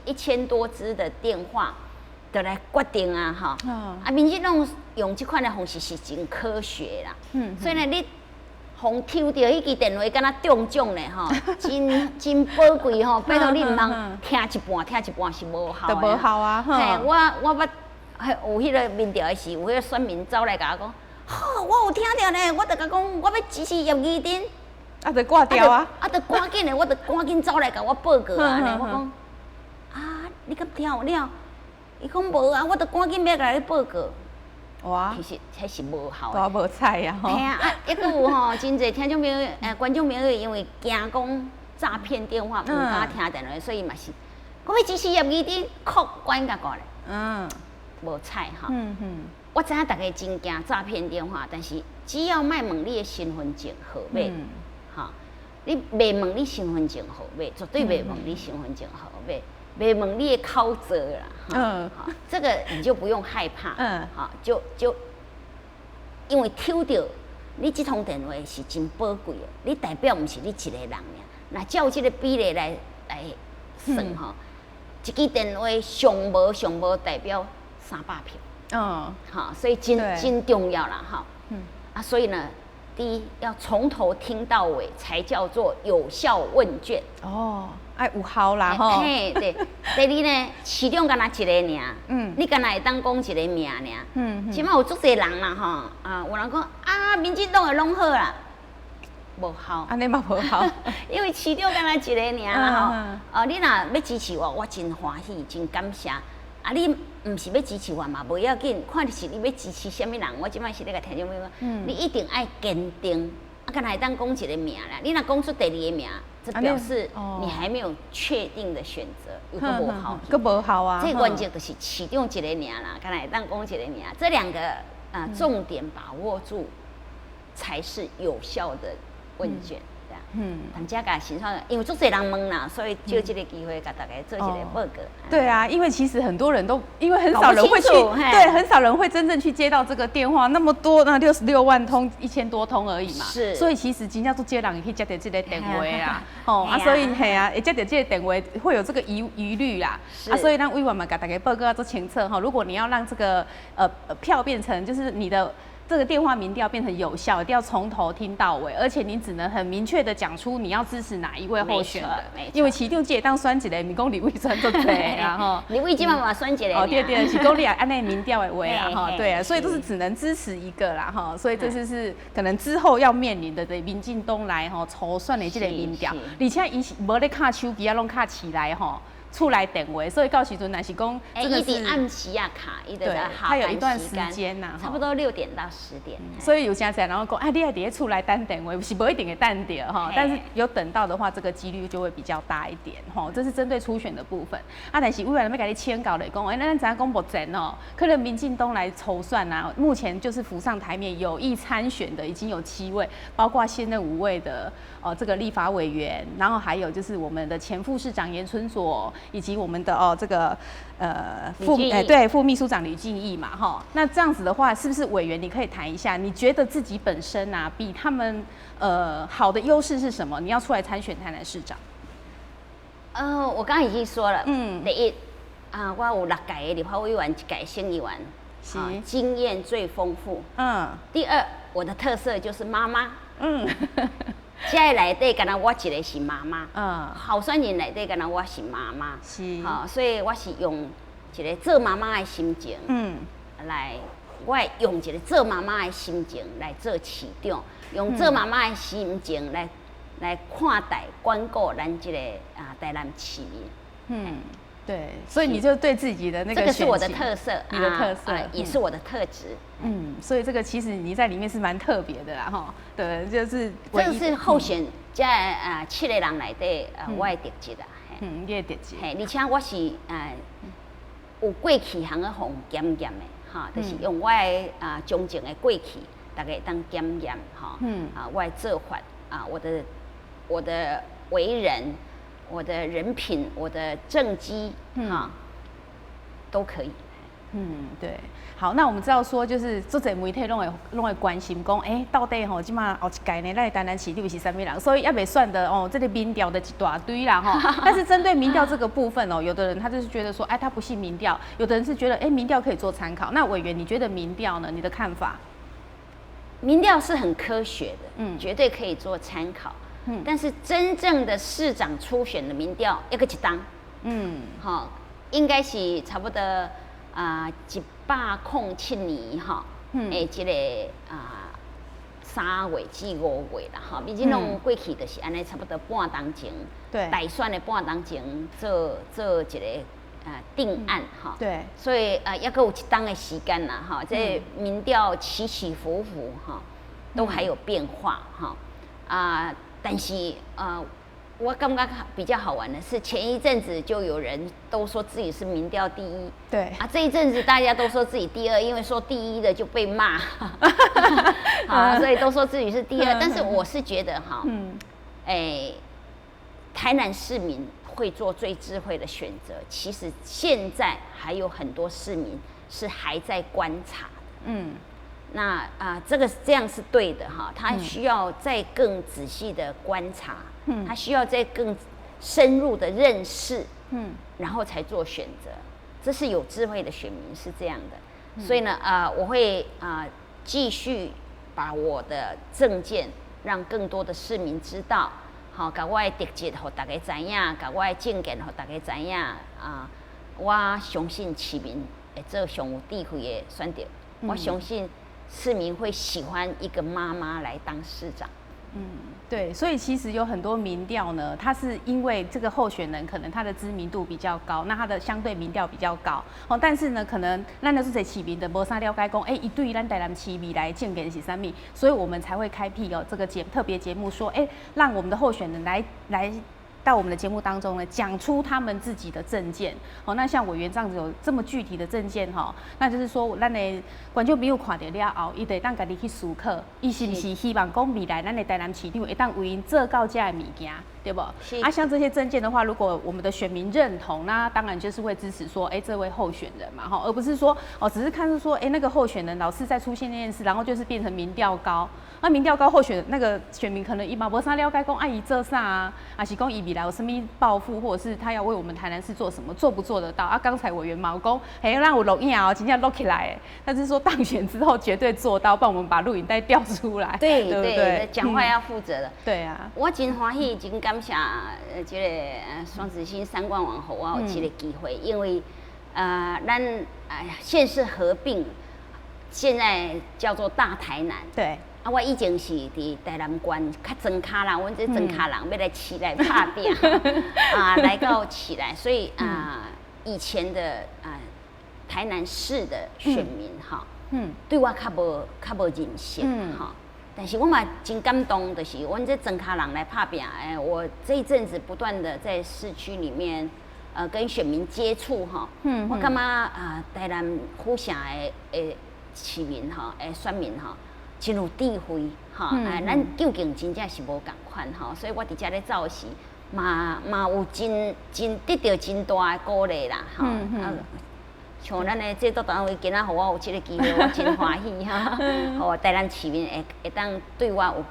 ，1000多支的電話，就來決定啊吼。啊，民進黨用這款的方式是真科學啦。所以呢，你予抽著彼支電話，敢若中獎咧吼，真真寶貴吼。拜託你毋通聽一半，聽一半是無效的。無效啊！嘿，我捌有彼個民調的時，有彼個選民走來共我講，吼，我有聽著呢，我就共講，我欲支持葉宜津。啊，就掛掉啊！啊，就趕緊的，我就趕緊走來共我報告啊！呢，我講，啊，你敢聽有了？伊講無啊，我就趕緊欲共你報告。哇！其實彼是無效的，無彩啊！嘿啊，啊，抑閣有吼，真濟聽眾朋友、觀眾朋友，因為驚講詐騙電話，毋敢聽電話，所以嘛是，我欲支持葉宜津，閣關共掛咧。無彩吼。我知影大家真驚詐騙電話，但是只要莫問你的身份證號碼，吼，你袂問你身份證號碼，絕對袂問你身份證號碼，袂問你的口座啦。好，這個你就不用害怕。好，就因為抽著你這通電話是真寶貴的，你代表毋是你一個人爾。若照這個比例來算吼，一支電話上無上無代表300票。好，所以真真重要啦，哈。啊，所以呢，第一要從頭聽到尾，才叫做有效問卷。哦，愛有效啦，吼。嘿，對。第二呢，市長干焦一个爾，你干焦會當講一个名爾。這擺有足濟人啦，吼，啊，有人講啊，民進黨的攏好啦，無效。按呢嘛無效。因為市長干焦一个爾啦，吼。哦，你若欲支持我，我真歡喜，真感謝。啊，你毋是欲支持我嘛，無要緊，看是你欲支持啥物人。我這擺是咧共聽眾朋友講，你一定愛堅定，啊，干焦會當講一個名啦。你若講出第二個名，這表示你還沒有確定的選擇，又閣無效。閣無效啊！這原則就是市長一個名啦，干焦會當講一個名，這兩個重點把握住，才是有效的問卷。大家共欣賞，因為足濟人問啦，所以藉這個機會共大家做一個報告。對啊，因為其實很多人都，因為很少人會去，對，很少人會真正去接到這個電話，那麼多，那66萬通，1000多通而已嘛。所以其實真正足濟人會去接著這個電話啦。哦啊，所以嘿啊，會接著這個電話會有這個疑慮啦。啊，所以咱委員嘛共大家報告做清楚哈。如果你要讓這個票變成就是你的這個電話民調變成有效，一定要從頭聽到尾，而且你只能很明確的講出你要支持哪一位候選人。因為市長只會當選一個，毋是講立委選足濟啦吼。立委這擺嘛選一個。哦，對對，是講你按呢民調的話啦吼，對啊，所以都是只能支持一個啦吼，所以這就是可能之後要面臨的對民進黨來吼初選的這個民調，而且伊是無咧敲手機啊，攏敲市內吼。厝內電話，所以到時陣若是講，欸，伊佇暗時仔敲，伊就在他有一段時間吶，差不多6點到10點。所以有誠濟人講，啊，你愛佇咧厝內等電話，是無一定會等著吼，但是有等到的話，這個幾率就會比較大一點吼。這是針對初選的部分。啊，但是委員欲共你請教來講，欸，咱知影講目前哦，可能民進黨來籌算啊，目前就是浮上台面有意參選的已經有七位，包括現任五位的哦這個立法委員，然後還有就是我們的前副市長顏春佐，以及我們的哦這個副欸對副秘書長呂敬義嘛哈。那這樣子的話，是不是委員你可以談一下？你覺得自己本身啊比他們好的優勢是什麼？你要出來參選台南市長？我剛剛已經說了，第一啊，我有六屆的立法委員，一屆省議員，是經驗最豐富。第二，我的特色就是媽媽。這內底敢若我一個是媽媽，候選人內底敢若我是媽媽，吼，所以我是用一個做媽媽的心情，來，我會用一個做媽媽的心情來做市長，用做媽媽的心情來看待關顧咱這個啊台南市民。對，所以你就對自己的那個這個是我的特色，你的特色也是我的特質。所以這個其實你在裡面是蠻特別的啦，哈。對，就是這個是候選這啊七個人內底啊，我的特質啦。嗯，你的特質。嘿，而且我是有過去通去予檢驗的，哈，就是用我的啊從政的過去，大家會當檢驗，哈。啊，我的做法啊，我的為人。我的人品，我的政績，哈，都可以。嗯，對。好，那我們知道說，就是足濟媒體攏會關心講，欸，到底吼，這馬後一屆呢，咱的台南市長是啥物人？所以猶未算的哦，這個民調的一大堆啦吼。但是針對民調這個部分哦，有的人他就是覺得說，哎，他不信民調；有的人是覺得，哎，民調可以做參考。那委員，你覺得民調呢？你的看法？民調是很科學的，絕對可以做參考。但是真正的市長初選的民調，猶閣一冬，吼，應該是差不多啊107年吼，的這個啊3月至5月啦，吼，民進黨過去就是按呢，差不多半冬前，大選的半冬前做一個啊定案吼，所以啊，猶閣有一冬的時間啦，吼，這民調起起伏伏哈，都還有變化哈，啊。但是啊，我感覺比較好玩的是，前一陣子就有人都說自己是民調第一，啊，這一陣子大家都說自己第二，因為說第一的就被罵，啊，所以都說自己是第二。但是我是覺得哈，欸，台南市民會做最智慧的選擇。其實現在還有很多市民是還在觀察的，那啊，這個這樣是對的哈，他需要再更仔細的觀察，他需要再更深入的認識，然後才做選擇。這是有智慧的選民是這樣的，所以呢，啊，我會啊繼續把我的政見讓更多的市民知道，好，共我的特質予大家知影，共我的政見予大家知影啊，我相信市民會做上有智慧的選擇，我相信市民會喜歡一個媽媽來當市長。嗯，對，所以其實有很多民調呢，它是因為這個候選人可能他的知名度比較高，那他的相對民調比較高哦。但是呢，可能咱的是這市民的無啥了解，講欸，伊對咱台南市未來政見是啥物，所以我們才會開闢哦這個特別節目，說欸，讓我們的候選人來到我們的節目當中呢，講出他們自己的政見。哦，那像委員這樣子有這麼具體的政見哈，那就是說，咱的觀眾朋友看著了後，伊就會當家己去思考，伊是毋是希望講未來咱的台南市長會當為𪜶做到這个物件，對無？啊，像這些政見的話，如果我們的選民認同，那當然就是會支持說，哎，這位候選人嘛，哈，而不是說哦，只是看出說，哎，那個候選人老是在出現那件事，然後就是變成民調高。那民調高候選那個選民可能伊嘛無啥了解，講啊伊做啥啊，抑是講伊未來有啥物抱負，或者是他要為我們台南市做什麼，做不做得到啊？剛才委員嘛講，嘿，咱有錄影哦，真正錄起來，但是說當選之後絕對做到，幫我們把錄影帶調出來。對對對，講話要負責的。對啊，我真歡喜，真感謝這個雙子星三冠王予我有這個機會，因為咱哎呀縣市合併，現在叫做大台南。啊，我以前是佇台南縣較莊跤啦，阮這莊跤人欲來市內拍拚啊，來到市內，所以啊，以前的啊台南市的選民哈，對我較無認識哈，但是我嘛真感動，就是阮這莊跤人來拍拚，欸，我這一陣子不斷的在市區裡面，跟選民接觸哈，我感覺啊，台南府城的市民哈，的選民哈，真有智慧哈，哎，咱究竟真正是無仝款吼，所以我佇遮咧走時，嘛有真真得著真大的鼓勵啦，吼。啊，像咱的製作單位今仔予我有這个機會，我真歡喜哈，予台南市民會當對我有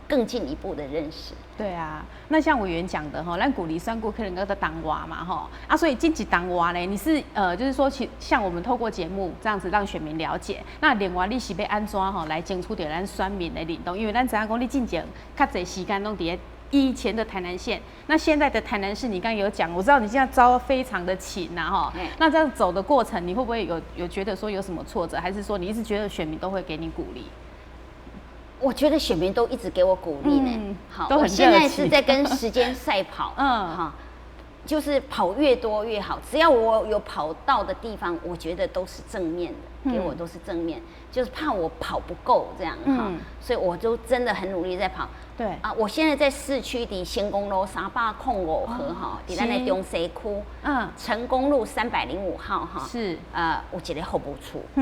更進一步的認識。對啊，那像委員講的哈，咱舊里選舉可能閣佇冬外嘛吼啊，所以這一冬外呢，你是就是說，其像我們透過節目這樣子讓選民了解，那另外你是欲按怎吼來爭取著咱選民的認同？因為咱知影講你進前較濟時間攏佇咧以前的台南縣，那現在的台南市，你剛剛有講，我知道你現在走非常的勤吶哈。那這樣走的過程，你會不會有覺得說有什麼挫折，還是說你一直覺得選民都會給你鼓勵？我覺得選民都一直給我鼓勵呢。好，我現在是在跟時間賽跑。哈，就是跑越多越好。只要我有跑到的地方，我覺得都是正面的，給我都是正面。就是怕我跑不夠這樣哈，所以我就真的很努力在跑。啊，我現在在市區的成功路305號哈，佇咱的中西區，成功路305號哈，有一個服務處。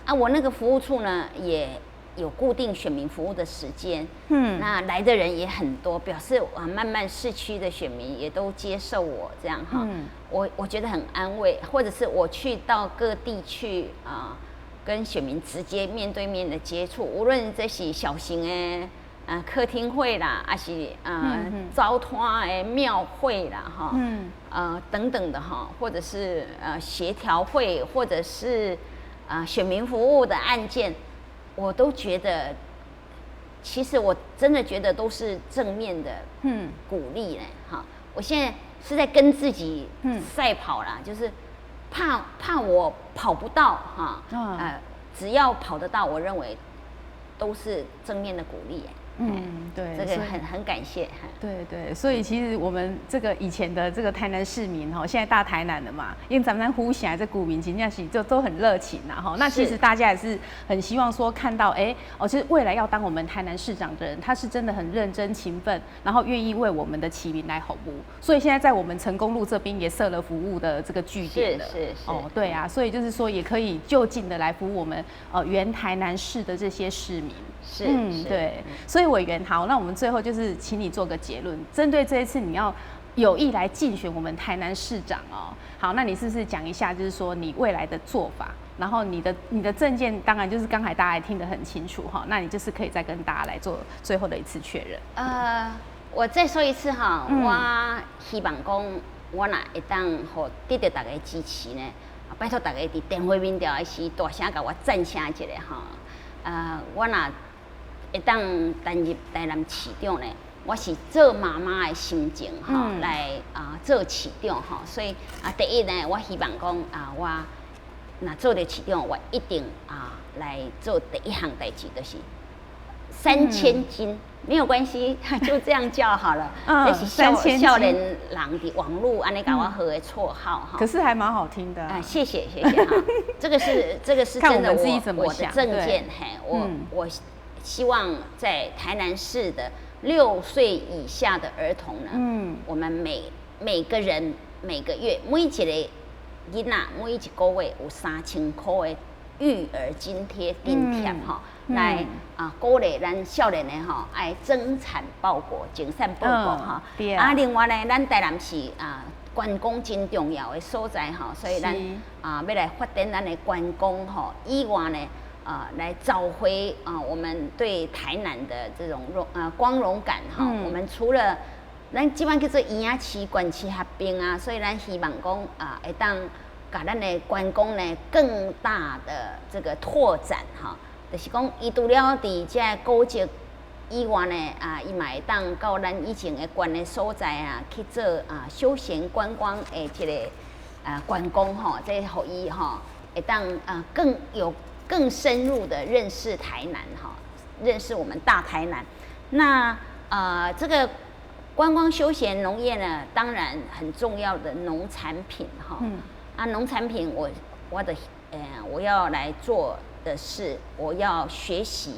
啊，我那個服務處呢也有固定選民服務的時間，那來的人也很多，表示啊，慢慢市區的選民也都接受我這樣哈，我覺得很安慰，或者是我去到各地去啊，跟選民直接面對面的接觸，無論這是小型的啊客廳會啦，還是啊早攤的廟會啦，哈，等等的哈，或者是協調會，或者是啊選民服務的案件。我都覺得，其實我真的覺得都是正面的，鼓勵嘞，哈。我現在是在跟自己賽跑啦，就是怕我跑不到哈，只要跑得到，我認為都是正面的鼓勵。對，這個很感謝。對對，所以其實我們這個以前的這個台南市民哈，現在大台南了嘛，因為咱們府城這居民真正是就都很熱情呐哈。那其實大家也是很希望說看到，哎，哦，其實未來要當我們台南市長的人，他是真的很認真勤奮，然後願意為我們的市民來服務。所以現在在我們成功路這邊也設了服務的這個據點了。哦，對啊，所以就是說也可以就近的來服務我們原台南市的這些市民。對，所以委員好，那我們最後就是請你做個結論，針對這一次你要有意來競選我們台南市長哦。好，那你是不是講一下，就是說你未來的做法，然後你的政見，當然就是剛才大家也聽得很清楚哈，那你就是可以再跟大家來做最後的一次確認。我再說一次哈，我希望講我若會當予得著大家支持呢，拜託大家佇電話民調的時大聲共我讚聲一下哈。我若會當擔任台南市長呢，我是做媽媽的心情吼來啊做市長吼，所以啊第一呢，我希望講啊我若做著市長，我一定啊來做第一項代誌，就是3000金，沒有關係，就這樣叫好了。這是少年人佇網路按呢共我號的綽號哈。可是還蠻好聽的。啊，謝謝謝謝哈，這個是真的我的政見嘿，我希望在台南市的6歲以下的兒童呢，我們每個人每個月每一個囡仔每一個月有3000塊的育兒津貼津貼吼，來啊鼓勵咱少年的吼愛增產報國、增產報國吼。啊，另外呢，咱台南市啊觀光真重要的所在吼，所以咱啊欲來發展咱的觀光吼，以外呢，啊，來找回啊，我們對台南的這種光榮感哈。我們除了咱這擺叫做嬰仔市、縣市合併啊，所以咱希望講啊，會當共咱的觀光呢更大的這個拓展哈。就是講，伊除了佇這个古蹟以外呢，啊，伊嘛會當到咱以前的縣的所在啊，去做啊休閒觀光的這個啊觀光吼，這予伊吼會當啊更有更深入的認識台南哈，认识我们大台南。那這個觀光休閒農業呢，當然很重要的農產品哈。啊，農產品我要來做的是，我要學習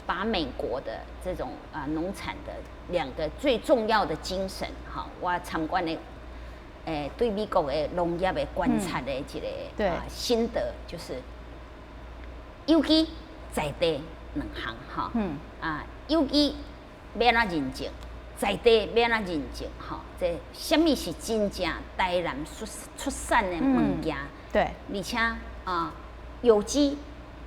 把美國的這種啊農產的兩個最重要的精神哈，我參觀的對美國的農業的觀察的一個啊心得，就是有機在地兩項哈。啊，有機欲按怎認證，在地欲按怎認證哈？這啥物是真正台南出產的物件？而且啊，有機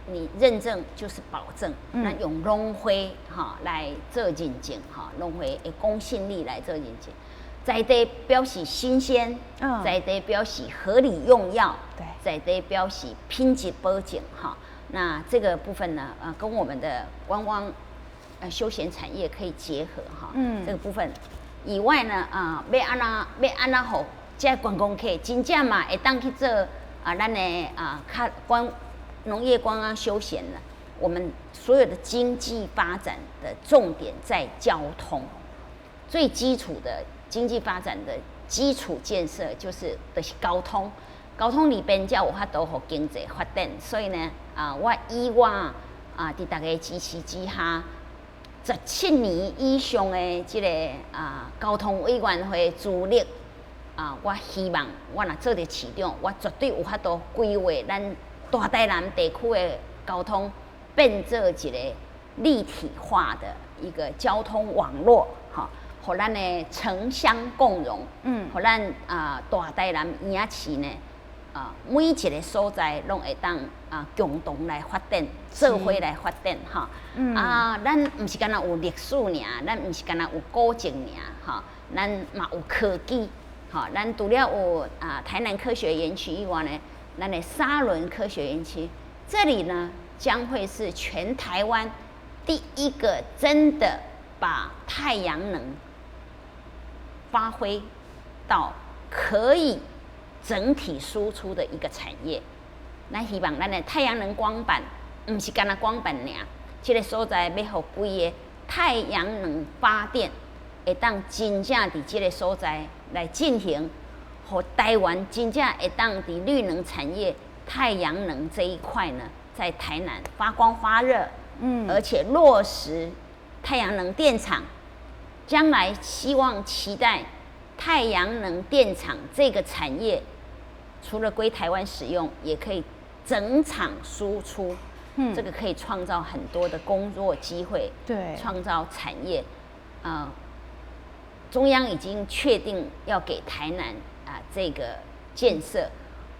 你認證就是保證，那用農會哈來做認證哈，農會的公信力來做認證。在地表示新鮮，在地表示合理用藥，在地表示品質保證哈。那這個部分呢，跟我們的觀光休閒產業可以結合哈。這個部分以外呢，啊，欲按怎欲按怎予這觀光客真正嘛會當去做啊，咱的啊，較觀農業觀光休閒呢，我們所有的經濟發展的重點在交通，最基礎的經濟發展的基礎建設就是交通，交通裡邊才有法度予經濟發展。所以呢，啊，我以我啊，佇大家支持之下，17年以上的這個啊交通委員會資歷啊，我希望我若做著市長，我絕對有法度規劃咱大台南地區的交通變做一個立體化的一個交通網絡，哈。予咱的城鄉共榮，予咱啊大台南蠅仔市呢，啊每一個所在攏會當啊共同來發展，做伙來發展哈。啊，咱毋是干焦有歷史爾，咱毋是干焦有古蹟爾，哈，咱嘛有科技，哈，咱除了有啊台南科學園區以外呢，咱的沙崙科學園區，這裡呢將會是全台灣第一個真的把太陽能發揮到可以整體輸出的一個產業。咱希望咱的太陽能光板，毋是干焦光板爾，這個所在欲予規个太陽能發電，會當真正佇這個所在來進行，予台灣真正會當佇綠能產業、太陽能這一塊呢，在台南發光發熱，而且落實太陽能電廠。將來希望期待太陽能電廠這個產業，除了歸台灣使用，也可以整廠輸出。這個可以創造很多的工作機會，創造產業。啊，中央已經確定要給台南啊這個建設，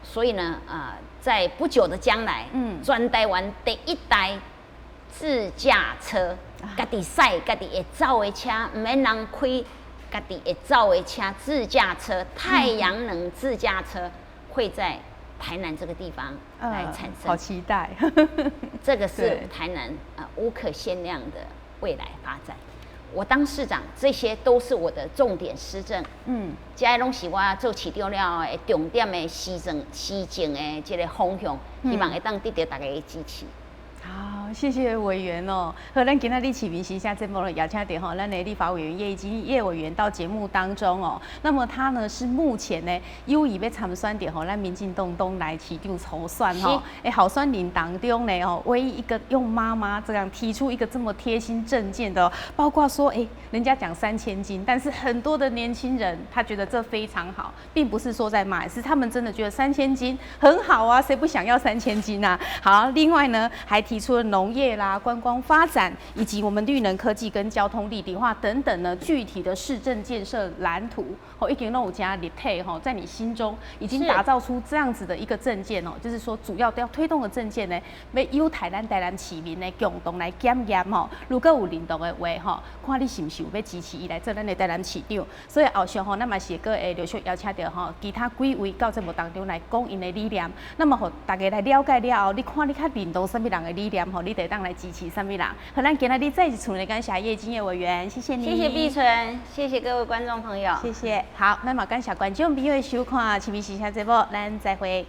所以呢啊，在不久的將來，全台灣第一台自駕車，家己駛、家己會走的車，毋免人開，家己會走的車，自駕車，太陽能自駕車會在台南這個地方來產生。好期待！這個是台南啊無可限量的未來發展。我當市長，這些都是我的重點施政。這些攏是我做市長了後的重點的施政的這個方向，希望會當得到大家的支持。好，謝謝委員哦。好，咱今仔日市民心聲節目咧，邀請著吼，咱的立法委員葉宜津葉委員到節目當中哦。那麼他呢是目前呢有意欲參選著吼，咱民進黨黨內市長初選吼。欸，候選人當中呢哦，唯一一個用媽媽這樣提出一個這麼貼心政見的，包括說欸，人家講3000金，但是很多的年輕人他覺得這非常好，並不是說在罵，是他們真的覺得三千金很好啊，誰不想要三千金啊？好，另外呢還提出了農業啦、觀光發展以及我們綠能科技跟交通立體化等等呢，具體的市政建設藍圖，哦，已經攏有遮立體吼，在你心中已經打造出這樣子的一個政見哦，就是說主要都要推動的政見呢，欲有待咱台南市民呢共同來檢驗吼，如果有認同的話吼，看你是毋是有欲支持伊來做咱的台南市長。所以後續吼，咱嘛是閣會陸續邀請著吼其他幾位到節目當中來講𪜶的理念，那麼予大家來了解了後，你看你較認同啥物人的理念吼，你就會當來支持啥物人。好，咱今仔日再一次來感謝葉宜津葉委員，謝謝你。謝謝碧純，謝謝各位觀眾朋友，謝謝。好，咱嘛感謝觀眾朋友的收看，市民心聲節目，咱再會。